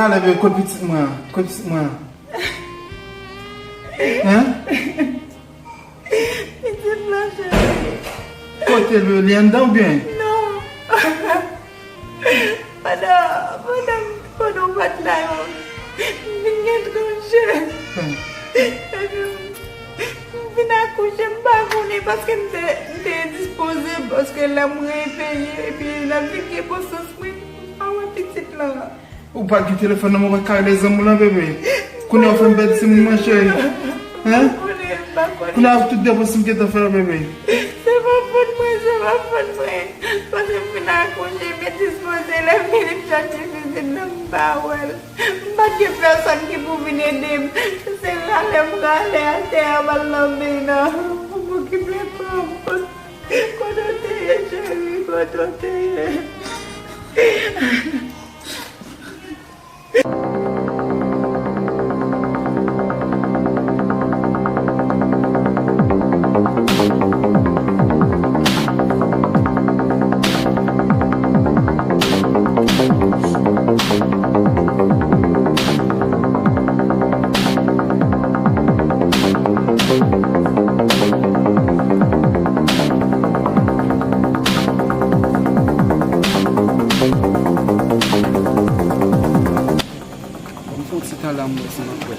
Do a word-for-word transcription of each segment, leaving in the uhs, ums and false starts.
Talè, bebe, kot pitit mwen an? Kot pitit mwen an? Hein? Pitit mwen cheri. Kote l, bebe? Li anndan oubyen? Non. Pandan, pandan, pandan w pa t la, yo, m vin gen kanje. Hmm. Epi, m vin akouche, m pa konnen, paske m te, m te endispoze, paske lè m reveye, epi lè m vin gen bon sans mwen, m pa wè pitit lan. Ou pa t gen telefòn nan men w, pa t ka rele zanmi w lan, bebe. Kounye a w fè m pèdi timoun mwen, cheri. Hein? Kounye a avèk tout depans m gentan fè yo, bebe. Se pa fòt mwen, se pa fòt mwen. Paske m fin akouche, m endispoze, lè m vini m chache pitit lan, m pa wè l. M pa t gen pèsòn ki pou vin ede m. Se rale m rale atè a m al nan men nan. M okipe kò m. Kote w te ye, cheri? Kote w te ye? Ban m fè yon ti tan la, m wè si m ap wè.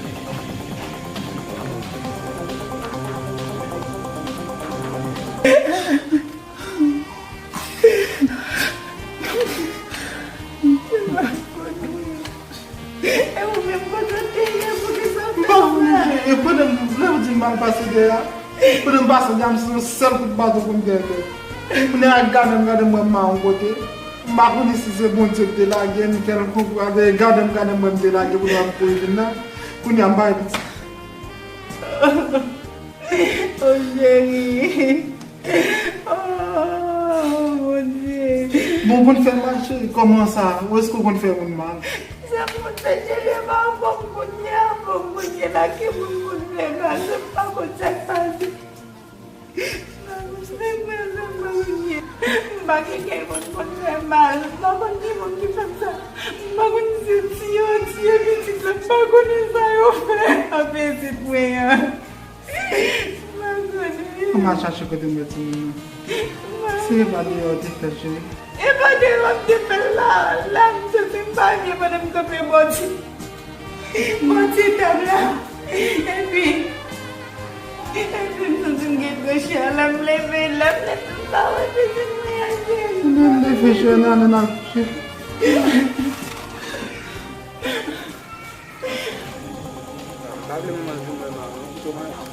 E ou menm, kote w te ye? Poukisa w fè sa? M pa konnen, cheri. E pandan m, lè w di m al pase dèyè a, pandan m pase dèyè a, m se yon sèl kout baton pou m gen tèt. Kounye a, gade m, gade m, wè m a yon kote. M pa konnen si se Bondye ki te lage m, kèlkonk bagay, gade m, gade m, wè m te lage pou l ap kouri vin nan. Kounye a, m pa gen pitit. Oh, cheri. Oh, Bondye. Bon, w konn fè mal, cheri? Kòman sa? Ou èske w konn fè moun mal? Sa m konn fè, cheri, e pa anfòm kounye a, anfòm kounye la, ki moun konn fè mal, se m pa konn sa k pase. M pa konn fè mal, m pa konn fè mal, m pa konn ki moun konn fè m sa, m pa konn si se tiyo, tiye pitit la, m pa konnen sa yo fè ak pitit mwen an. Mwen al chache kote m wè timoun nan. Se pa deyò w te fè l, cheri? E pa deyò m te fè l la. La, m santi m pa byen pandan m kanpe bò ti, bò ti tab la. Epi, epi m santi m gen gwo chè. Lè m leve, lè m leve, m pa wè pitit mwen an, cheri. Lè m leve, cheri, nan, nan, nan, cheri. M pa vle manman l vin wè m avan, kite w mache.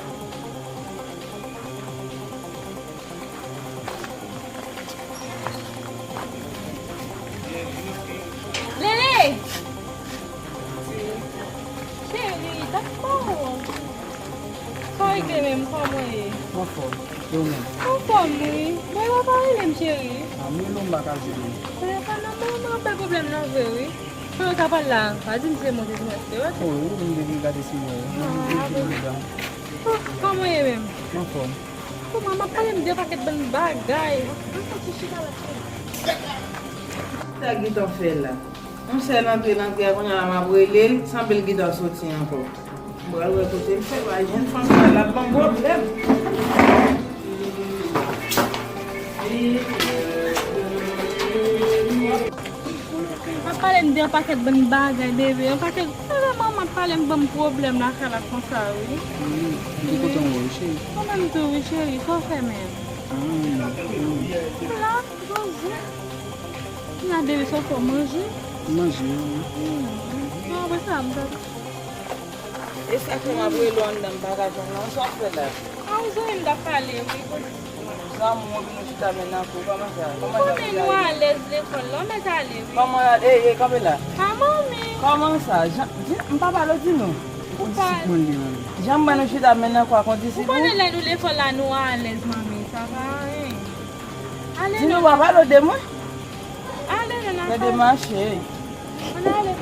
Lele! Cheri, dat pa w. Sa w regle menm, kòman w ye? Anfòm, e ou menm? Anfòm, wi. Bon, e w pa rele m, cheri? A, m rele w, m pa ka jwenn ou. Telefòn nan, bon, mwen anpil pwoblèm nan vre, wi. Kote w ta pral la? Pa di m se mwen te tou mèt te wè. Oh, ou menm depi m gade se mwen. Ah, bon. Oh, kòman w ye menm? M anfòm. Kòman m ap pale m de pakèt bann bagay? Mwen santi chita la. Sa Gitan fè la? Yon sèl antre nan kay la, kounye a la m ap rele l, sanble l gentan soti ankò. M pral wè kote l fè, pa jwenn fanm sa, l ap ban m pwoblèm. Ap pale m de yon pakèt bann bagay, bebe, yon pakèt, bebe, manman ap pale m ban m pwoblèm lakay la konsa, wi. Wi, m kontan wè w, cheri. Ou menm tou, wi, cheri, sa w fè menm? Ah, m la, poze. Kounya, bebe, sa w fè, w manje? M manje, wi. Hmm. Bon, apre sa, m ta E sa fè m ap rele w anndan, m pa ka jwenn ou. Sa w ap fè la? A, ou zanmi m t ap pale, wi. Zanmi w, epi nou chita men nan kou. Kòman sa? Ou konnen nou alèz lekòl la, w mèt ale, wi. Kòman, e, e, kanpe la. A, manmi. Kòman sa? Jan, di, m pa pale w, di nou. Ou pa. Jan m wè nou chita men nan kou a kondisip ou. Ou konnen lè nou lekòl la, nou alèz, manmi. Sa pa anyen. Ale non. Di nou pa pale w de mwen. Ale non, n a pale. Gade mache. Ann ale.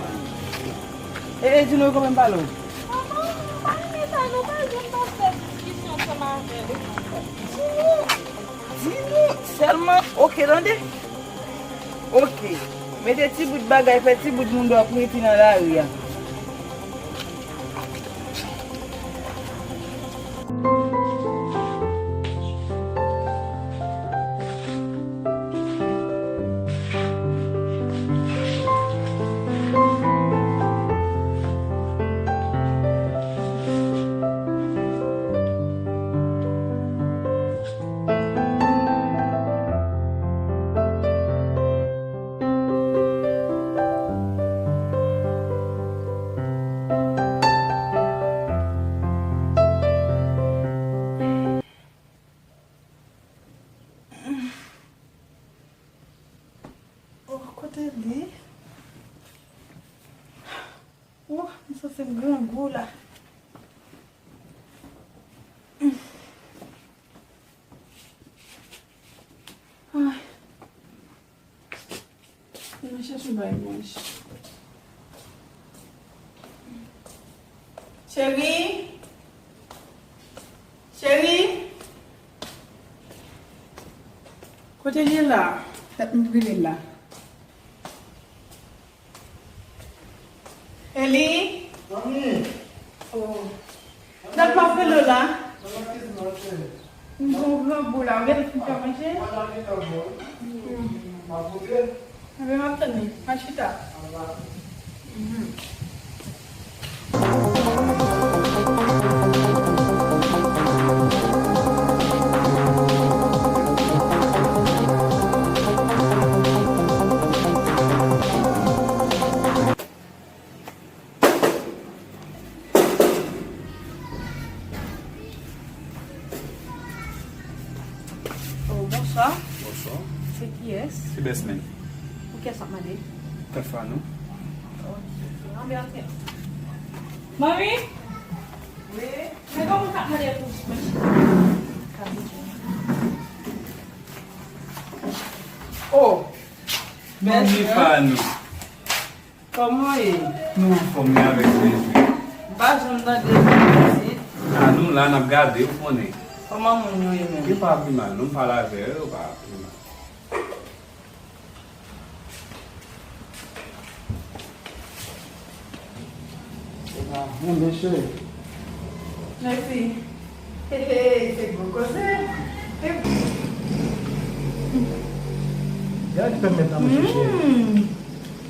E, e, di nou konbyen m pale w. Manman, pa renmen sa, nou pa janm pa fè diskisyon ansanm avè w. Di nou, di nou sèlman, oke, tande? Oke. Mete ti bout bagay, fè ti bout moun dòpre pi nan lari a. Oh, kote li? Oh, m santi m grangou la. Ay. Mwen chèche bay manje. Cheri! Cheri! Kote l ye la? Tèt m brile la. Eli? Mami! Oh. Dat m ap rele w la. Nan kizin nan, cheri. M gon grangou la. Ou gentan fin fè manje? Mwen nan mitan bò wi. Hmm. M ap monte. Enben, m ap tann ou. Al chita. Al la. Mhm. Oh, bonswa. Bonswa. Se kiyès? Se Besmen. Pou kiyès w ap mande? Tante Fanou. Ok. Antre, antre. Manmi? Wi? Men kòman w t ap mande pou mwen chita? Oh! Manmi Fanou. Kòman w ye? Nou anfòm, men avèk Jezi. M pa janm tande w isit. A, nou la, n ap gade, ou konnen. Kòman moun yo ye menm? Yo pa pi mal, non, m pale avè yo, yo pa pi mal. Mèsi. He, he, se gwo koze. Gade ki pèmèt nan mouche, cheri. Mm.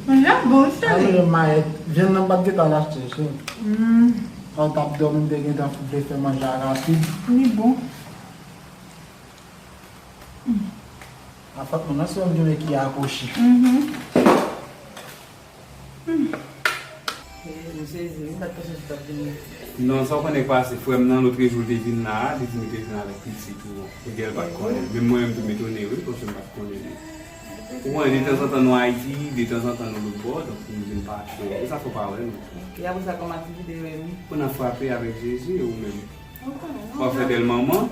Manje a bon, cheri. Alò, mayèt, vyann nan m pa t gentan al achte, cheri. Mm. Lè w t ap dòmi, m te gentan vle fè manje a rapid. Li bon. A fòt mwen nan se yon grenn ki akouche. Mhm. Hmm. Eh, m sezi wi, m pa t panse se t ap vini. Non, sa w konnen k pase, frè m nan, lotrejou l te vin la a, li di m li te vin avèk pitit ou, ebyen l pa t konnen l. Menm mwen menm tou m etone wi, paske m pa t konnen li. Ou konnen, detanzantan nou Ayiti, detanzantan nou lòt bò, donk nou vin pa cho. E sa fè w pa wè nou. E apre sa, kòman aktivite yo ye menm? Ou nan frape avèk Jezi, e ou menm? Ou konnen, non. W ap fè bèl manman?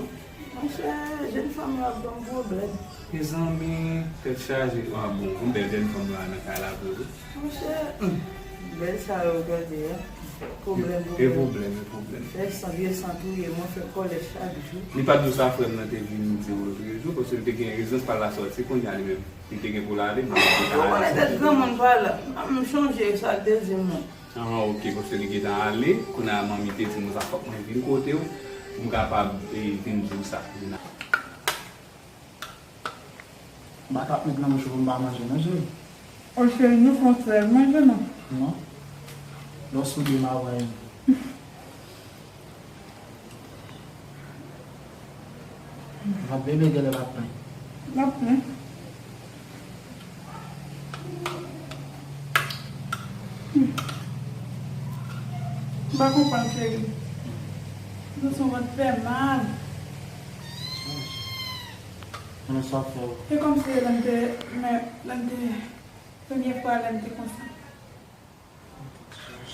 Monchè, jèn fanm yo ap ban m pwoblèm. Mezanmi, tèt chaje. Ah bon, yon bèl jèn fanm la nan kay la vre wi. Monchè, hmm, bèl sa yo gade a. Pwoblèm, e pwoblèm. Pwoblèm, e pwoblèm. Fè san, vye san touye mwen, fè kòlè chak jou. Li pa t di w sa frè m nan te vin di w lotrejou, paske li te gen rezidans pa l la sòti, kounye a li menm. Li te gen pou l ale, men li te ka ale. Ou konnen tèt granmoun pa la. M chonje sa l te di mwen. Ah, ok, paske li gentan ale, kounye a manmi te di m sa, fòk mwen vin kote w, pou m kapab, e, vin di w sa. M pa t ap met nan bouch ou pou m pa manje, non, cheri. O, cheri, nou fè yon sèl manje, non? Non. Lè w soude, m a wè. Vant bebe genlè l ap plen. L ap plen. M pa konprann, cheri. M santi yon vant fè mal. Konnen sa w ap fè w. Se kòmsi lè m te, men, lè m te, premye fwa lè m te konsa.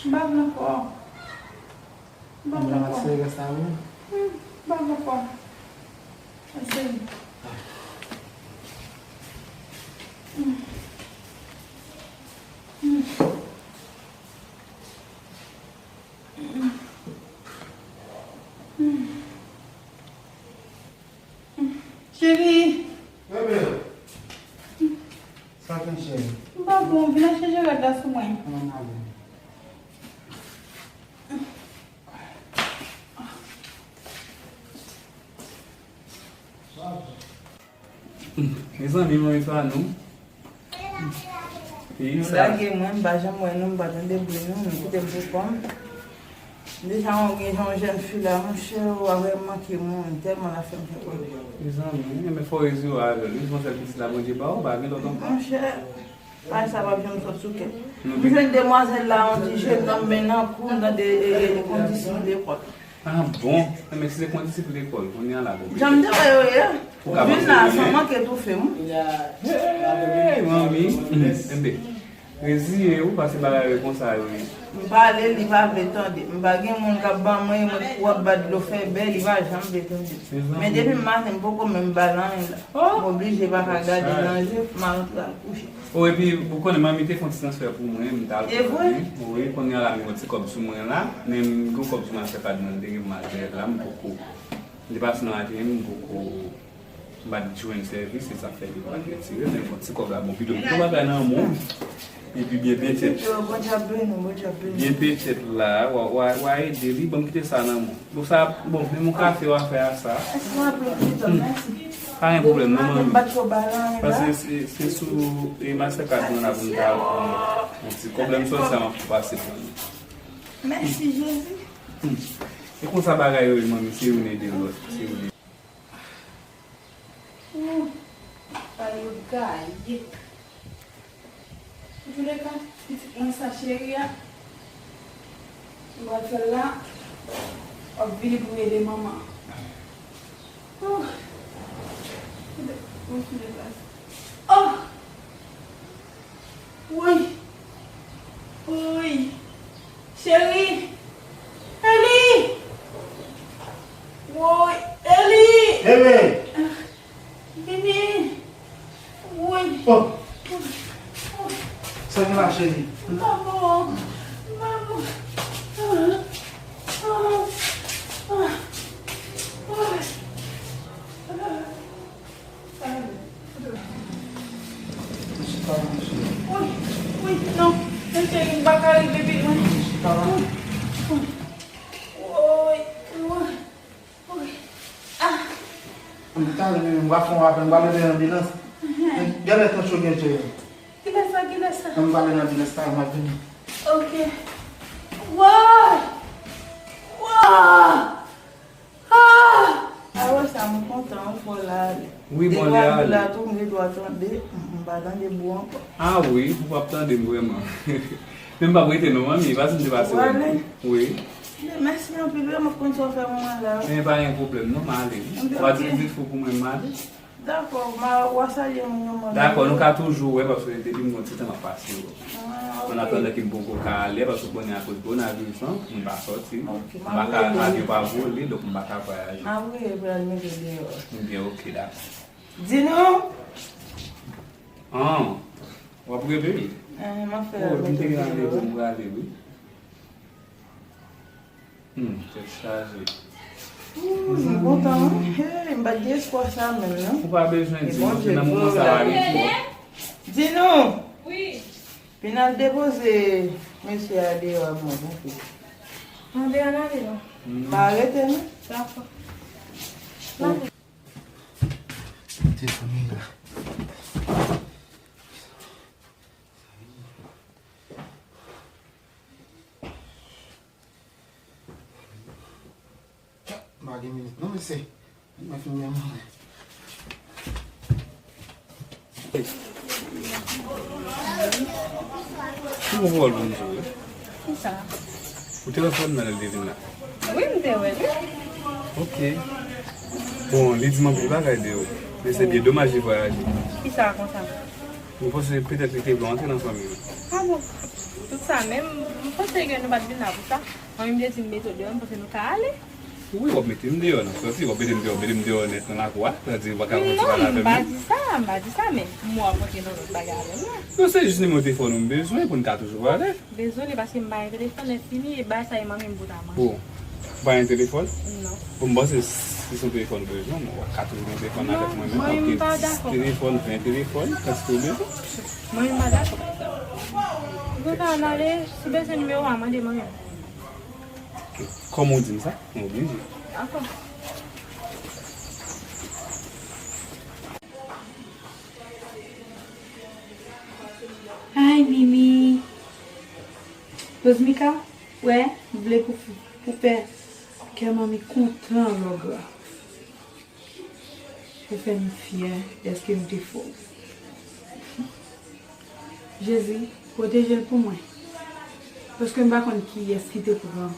M pa vle ankò. M pa vle ankò. Ap sere sa wi. Hmm, m pa vle ankò. Ap sere. Hmm. Hmm. Hmm. Hmm. Cheri. Bebe. Sa k gen cheri? M pa Bon, vin al chanje rad la sou mwen. Ann ale. Mezanmi, manmi pa nou. Peyi sa. Nou lage mwen, m pa janm wè nou, m pa tande bri nou, nou kite m pou kò m. Deja, ou gen yon jèn fi la, monchè, ou a vrèman manke moun, tèlman l ap fè m fè kòlè. Mezanmi, men fò w rezi w avè l. Wi, se yon sèl pitit la Bondye ba w, pa gen lòt ankò. Monchè, pay sa p ap janm sot sou kè m. M jwenn demwazèl la, yon ti jennonm, men nan kou, m tande, e, e, kondisip lekòl. Ah bon? Enben, si se kondisip lekòl, kounye a la, bon. Jan m te wè yo ye. Ou ka vin la, panse sa manke toufe m. Hey, manmi. Enben, reziye w, paske bagay yo konsa yo ye. M pale, li pa vle tande. M pa gen moun k ap ban mwen, mwen w ap ba dlo fè bè, li pa janm vle tande. Men depi maten, m poko menm ba l anyen la. M oblije pa ka gade nan je, m al antre al kouche. O, epi, ou konnen, manmi te fè yon ti transfè pou mwen, m t al pran li. Wi, kounye a la, m gen yon ti kòb sou mwen la, men m gen yon kòb sou mwen, se pa demann, m te gen mal dèyè la, m poko. M te pase nan ateliye m, m poko, m pa t jwenn sèvis, se sa k fè li pa t retire, men yon ti kòb la, bon, pito m pran bagay nan men w, epi byen petèt. Byen petèt la, w a, w a, w a ede li, ban m kite sa nan men w. Bon, sa, bon, menm yon kafe w a fè a sa. Èske w ap pran pito, mèsi. Pa gen pwoblèm, non, manmi. Paske se, se sou, e, Mastercard mwen la pou m ta al pran yon ti kòb. Lè m sòti a, m ap pase pran li. Mèsi, Jezi. Hmm. E konsa bagay yo ye, manmi, se youn ede lòt, se youn ede. Ooh, pale yo gaye. Antouleka, pitit mwen sa cheri a, m pral fè l la, w ap vini pou ede manman. Oh! Mwen fin deplase. Oh! Woy! Woy! Cheri! Eli! Woy! Eli! Bebe! Vini! Woy! Oh! Sa gen la, cheri? M pa bon! M pa bon! Chita la, cheri. Woy! Woy! Non! Men cheri, m pa ka rive pi lwen. Chita la. Woy! Woy! Woy! Ah! M ta renmen, m va fè yon apèl, m va rele anbilans. Men, genlè tannsyon gen, cheri. Kilè sa, kilè sa? Ann, m va rele anbilans la, m ap vini. Ok. Woy! Woy! Ah! Ah wè sa, m kontan, fò l ale. Wi, bon, li ale. Depi w al la tou, m gen dwa tande, m pa tande bri ankò. Ah wi, ou p ap tande m vrèman. Men m p ap rete non, manmi, paske m te pase wè l. Ou ale? Wi. Mèsi anpil, wi, m ap konn sa w fè mwen la. Men pa gen pwoblèm non, m ale. Ou pa di pitit fi w pou mwen, m ale. Dakò, m a, w a salye moun yo, manmi. Dakò, nou ka toujou wè, paske depi m gen yon ti tan m ap pase yo. Ah, ok. An atandan ke m poko ka ale, paske w konnen akoz kowonaviris lan, m pa sòti. Ok, m pa ka, avyon pa vole, donk m pa ka vwayaje. M ap rele pral mete deyò. Ebyen, ok, dakò. Di nou! An, w ap rele? Eh, m ap fè. Oh, m te gen randevou, m prale, wi. Hmm, tèt chaje. Ooh, m kontan, wi. Hey, m pa t gen espwa sa menm, non. Ou pa bezwen di, non, se nan moman sa la gen fò. Di nou! Wi. Vin al depoze mesye a deyò a mwen, pou fi. Ann deyò n ale, non. Hmm. Pa rete, non. Dakò. N ale. Telefòn mwen la. M pa gen minit non, mesye. Mwen fin gen manje. Ou bon pawòl pou m di w, wi. Kisa? Ou te wè frè m nan lè l te vin la? Wi, m te wè l, wi. Ok. Bon, li di m anpil bagay de ou. Men se byen domaj li vwayaje. Kisa konsa? Mwen panse petèt li te vle w antre nan fanmi l. Ah bon? Tout sa menm, m panse ke nou pa t vin la pou sa. Manmi m te di m mete w deyò, m panse nou ka ale. Wi, w ap mete m deyò nan santi, w ap mete m deyò, mete m deyò nèt nan lakou a, sa di w pa ka kontinye pale avè m. Non, m pa di sa, m pa di sa, men m wè w ap rantre nan lòt bagay avè m la. Non, se jis nimewo telefòn ou m bezwen pou n ka toujou pale. Dezole, paske m pa gen telefòn, lè fini, e bagay sa e manmi m pou ta manje. Bon, ou pa gen telefòn? Non. Bon, m panse si se yon telefòn ou bezwen, w ap ka toujou gen telefòn avèk mwen menm, w ap gen dis telefòn, ven telefòn, kantite ou bezwen. Manmi m pa dakò pou sa. Mwen ka ann ale, si bezwen nimewo a, mande mwen menm. Kòman w di m sa? Mwen oblije. Dakò. Ay, Mimi. Rosmika, wè, m vle pou, pou fè kè manmi kontan lògra. Ou fè m fyè dèske m te fè w. Jezi, pwoteje l pou mwen. Paske m pa konn kiyès ki te pran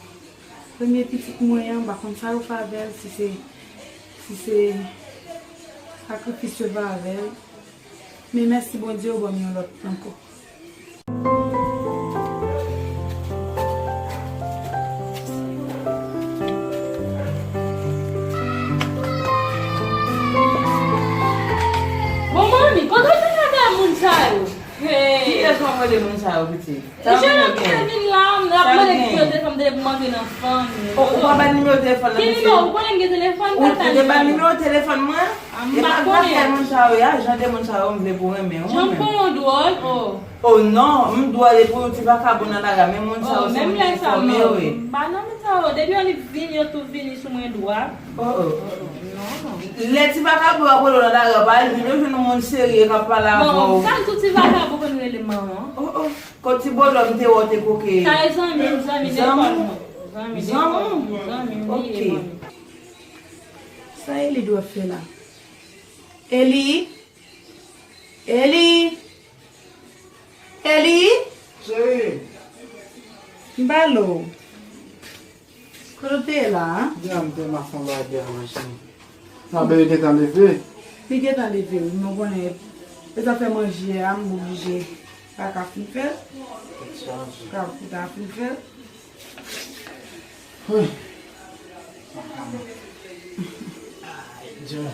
premye pitit mwen an, m pa konn sa yo fè avè l, si se, si se sakrifis yo fè avè l. Men mèsi Bondye, ou ban m yon lòt ankò. Bon, manmi, kote w te fè moun sa yo? Hey! Kiyès w ap rele moun sa yo, pitit? Sa vin gen? Vin la, m ap mande nimewo telefòn m te pou m antre nan fanmi. O, ou pa bay nimewo telefòn nan, pitit? Ki nimewo? Ou konnen m gen telefòn, ou te bay nimewo telefòn mwen? Ah, m pa konnen. E pa zafè moun sa yo ye, jan de moun sa yo m vle pou renmen ou menm. Jan m konnen w dwòl, o. O non, m dwòl epi yon ti vakabon nan lari a, men moun sa yo se moun ki fòme yo ye. M pa nan moun sa yo, depi yo li vini, yo tou vini sou mwen dwòl. O, o. Non, non. Lè ti vakabon ap rele w nan lari a, pa al vin, yo jwenn yon moun serye k ap pale avè w. Bon, sa l tou ti vakabon konn rele m manman. O, o. Kot ti bòlò m te wè w te koke. Sa e zanmi m, zanmi lekòl mwen. Zanmi lekòl mwen. Zanmi m li ye, manmi. Sa Eli dwe fè la? Eli? Eli? Eli? Cheri. M pale w. Kote w te ye la a? Byen, m te ma fè yon bagay dèyè machine. Sa bebe gentan leve? Li gentan leve, wi, men w konnen, e zafè manje a, m oblije pa ka fin fè l. Tèt chaje. Ka pou ta fin fè l. Wi. Ay, Dye.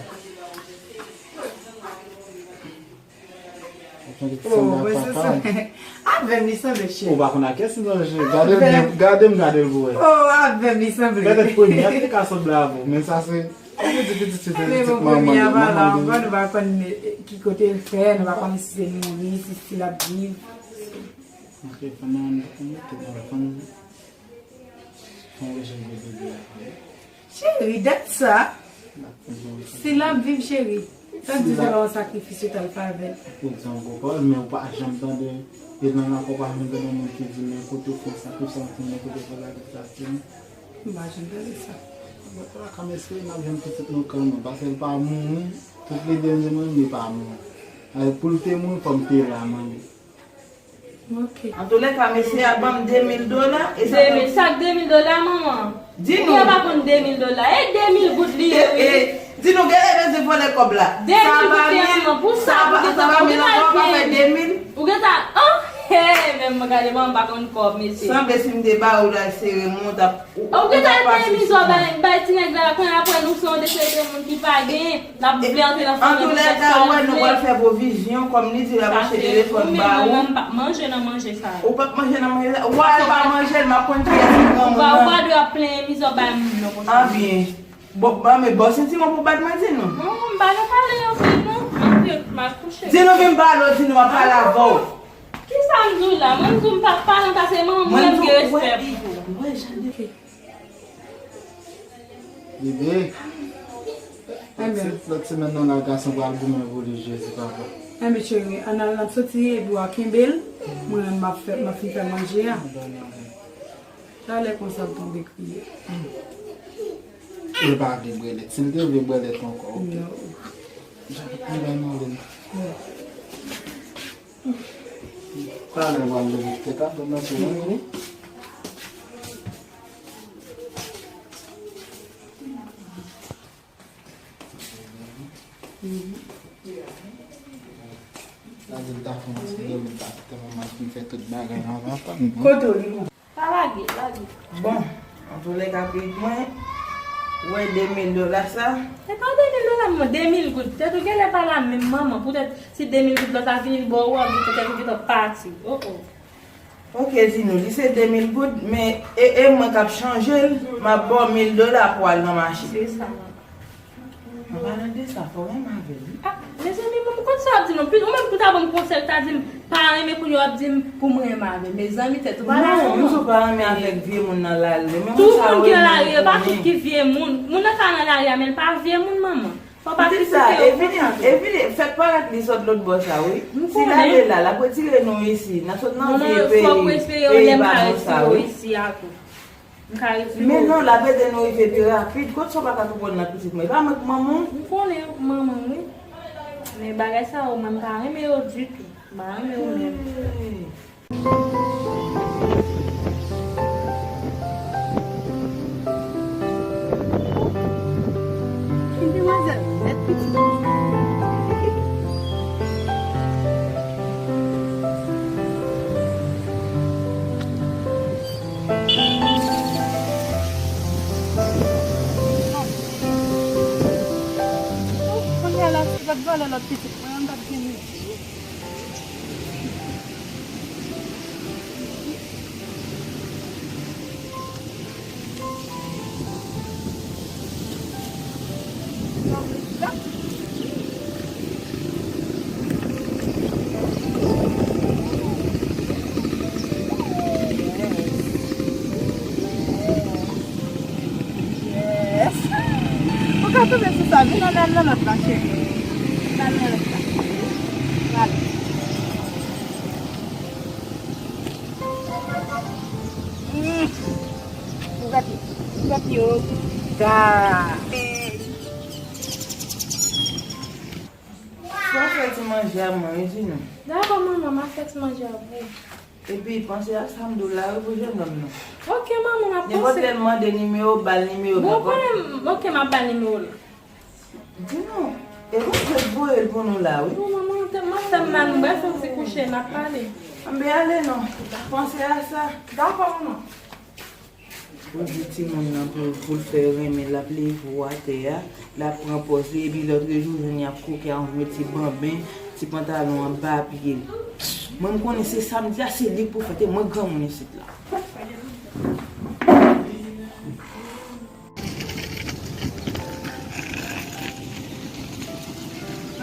Oh, mwen se sa. Avè m li sanble, cheri. Ou pa konn ak kiyès li sanble, cheri. Gade m, gade m, gade l pou wè. Oh, avè m li sanble. Petèt premye a te ka sanble avè w, men sa se, kòm yo di pitit se pitit manman li, manman li. Bon, nou pa konn, eh, ki kote l fè, nou pa konn si se mouri, si, si l ap viv. Ok, fò n, fò n mete nan, fò n, fò n rejwenn bebe a. Cheri, dat sa. Si l ap viv, cheri. Sa k di se pa yon sakrifis yo t al fè avè l. Ou di yon gwo pawòl, men ou pa janm tande, e nan lakou ou pa janm tande yon moun ki di, men kote w fè sakrifis, men kote w fè sakrifis, men. M pa janm tande sa. Bon, sa va ka m espere n ap jwenn pitit nou kanmenm, paske l pa mouri, tout lide m se mwen, li pa mouri. Pou l te mouri, fò m te la, mwen. Ok. Antoulèka, mesye a ban m de mil dola, e sa... De mil, sa k de mil dola, manman? Di nou. Ou pa konn de mil dola. E de mil goud li ye, wi. E, e, di nou, genlè bezwen vòlè kòb la. De mil goud li ye, manman, pou sa, sa pa mil ankò, pa fè de mil. Ou gentan, oh, hey, men mwen gade, manman pa konn kòb, mesye. Sanble si m te ba ou la, sere mwen, ou t ap Ou gentan te mizò bay, bay ti nèg la, kounye a apre nou se yon de seri de moun ki pa genyen, n ap vle antre nan fanmi pou fè sa nou vle. Antoulèka, ou wè nou pral fè pwovizyon, kòm li di l ap achte telefòn ba ou. Ou menm, manman, m p ap manje nan manje sa yo. Ou p ap manje nan manje sa? Ou pa, ou pa manje l, m ap konn kiyès ki granmoun nan. Ou pa, ou pa dwe ap plenyen mizò bay moun non, konsa. Anbyen, bon, ban men, bon, sentiman pou bat mwen, di nou. Non, m pa nan pale anpil, non. M ap, m ap kouche. Di nou vin pale, di nou, m ap pale avè w. Kisa m di w la? Mwen m di w m p ap pale anpil, se manman m gen respè pou. Mwen m di w, ou wè, ou wè jan de... Bebe, lòt se-, lòt semèn nan la, gason pral goumen pou li, Jezi papa. Enben, cheri, ann al, n ap soti, epi w a kenbe l. Mwen menm, m ap fè, m ap fin fè manje a. Talè konsa, l tonbe kriye. Li pa vle bwè lèt. Si l te vle bwè lèt ankò, oke. Non. Li bay manje. Talè m pral leve tèt ap nan sou mwen, wi. Sa di l ta fè yon ti dòmi, l ta kite manman l fin fè tout bagay anvan, pa m bon. Kote w li? Pa lage, lage. Bon, antoulèka, pitit mwen, ou wè de mil dola sa? E pa de mil dola, manman, de mil goud. Tèt ou genlè pa la menm, manman. Poutèt si de mil goud la ta vini bò ou a, poutèt ou gentan pati. Oh, oh. Oke, di nou, li se de mil goud, men e, e mwen k ap chanje l, m ap ba w mil dola pou w al nan mache. Se sa, manman. An palan de sa, fò w renmen avè l, wi. Ah, mezanmi, manman, kote Sa w ap di m non, pi- ou menm pou ta ban m konsèy, ou ta di m pa renmen, kounye a w ap di m pou m renmen avè l. Mezanmi, tèt ou pa la non, non. M sou pa renmen avèk vye moun nan lari. Men moun sa yo, moun ki nan lari, e pa tout ki vye moun. Moun nan ka nan lari a, men l pa vye moun, manman. Fò pa kritike yo konsa. Evili, Evili, fèk parèt li sot lòt bò sa, wi. Si l ale la, l ap retire nou isi. N ap sot nan vye peyi, peyi pa nou sa, wi. M ka retire w. Men non, l ap ede nou rive pi rapid. Kot sa w pa ka konprann nan pitit mwen? E pa mwen k manman w? M konnen manman w, wi. Men bagay sa yo, mwen m pa renmen yo ditou. M pa renmen yo menm. Hey. Demwazèl, mèt pitit. Kounye a la, si w pa t vòlè lòt pitit mwen an, m p ap gen midi. Yes. Ou ka tonbe sou sa, vin al nan lòt la, cheri. Vin al nan lòt la. Vale. Mm. Ou gate, ou gate yo. Da. Fò fè ti manje a mwen, wi, Jinou. Dakò, manman, m a fè ti manje a pou ou. Epi, panse a sa m di w la, wi, pou jennonm nan. Ok, manman, m ap panse. Nenpòt lè l mande nimewo, ba l nimewo, dakò? Bon, konnen, ok, m ap ba l nimewo l. Di nou, e ou k voye l pou nou la, wi. Bon, manman, m te, m ap fè m mal, m brèf yon ti kouche, n ap pale. Anben ale non, panse a sa. Dakò, manman. Ou di timoun nan pou, pou l fè renmen, l ap leve w atè a, l ap pran pòz li, epi lòtrejou, jwenn li ap koke a yon ti banben, ti pantalon anba pye l. Mwen, m konnen se sa m di a, se li k pou fèt, e mwen granmoun isit la.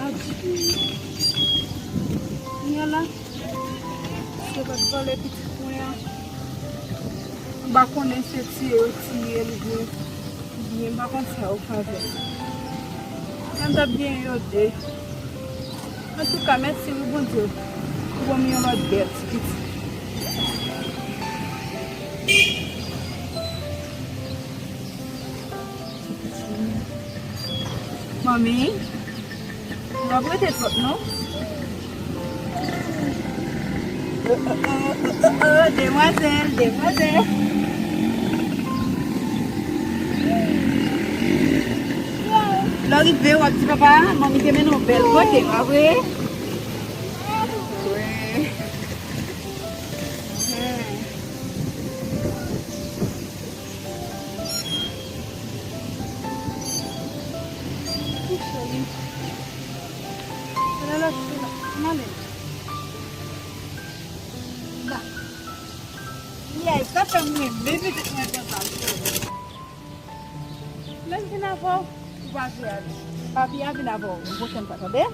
Adye. Kounye a la, si yo pa t vòlè pitit mwen an, m pa konnen se tiye yo tiye l oubyen, oubyen m pa konn sa yo fè avè l. Men m t ap genyen yo de. Antouka, mèsi wi Bondye pou ban m yon lòt bèl ti pitit. Manmi, nou ap rete twòp non. Oh, oh, oh, oh, oh, oh, demwazèl, demwazèl. Lè w rive, w ap di papa, manmi te mennen w bèl kote, pa vre? Wi. Hmm. Wi, cheri. Ala la, ala la. M ale. Ba. Yay, sa fè m renmen pitit mwen konsa, cheri. Lè m vin avè w, ou pa jwe avè m. Papi a vin avè w yon pwochèn fwa, tande?